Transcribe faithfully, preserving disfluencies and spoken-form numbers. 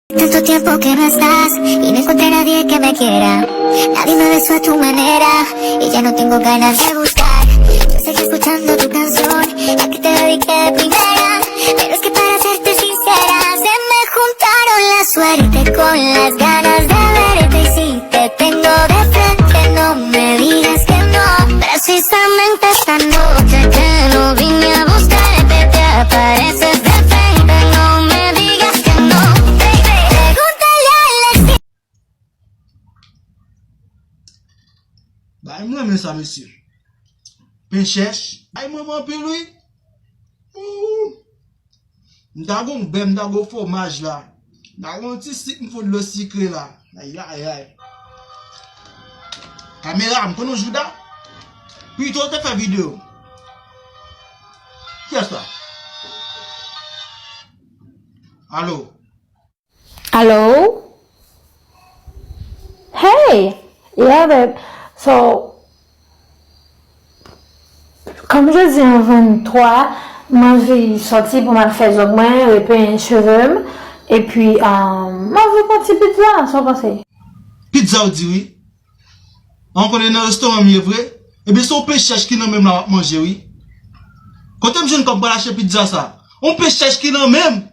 Tanto tiempo que no estás y no encontré nadie que me quiera. Nadie me besó a tu manera y ya no tengo ganas de buscar. Yo seguí escuchando tu canción, la que te dediqué de primera. Pero es que para serte sincera, se me juntaron la suerte con las ganas de verte y si te tengo de frente, no me digas que no. Precisamente esta noche que no vine a buscarte, te apareces de frente, no me digas que no. Baby, pregúntale a la. Bay mwen renmen sa, mesye. Pen chèch. Bay mwen anpil, wi. Ooh. M ta gon bè, m ta gon fwomaj la. M ta gon ti sik, m fon dlo sikre la. Ayayay. Kamera, m konn yon jouda. Pito te fè videyo. Kiyès la? Alo. Hello? Hey! Yeah, babe. So, comme je dis en vingt-trois, m anvi sòti pou m al fè zòg mwen, repenyen cheve m, epi um, m anvi pran ti pizza, sa w panse? Pizza w di wi. An konnen nan restoran m ye vre? Ebyen se yon pen chèch ki nan men m la w ap manje wi. Kote m jwenn kòb pou al achte pizza sa? Yon pen chèch ki nan men m!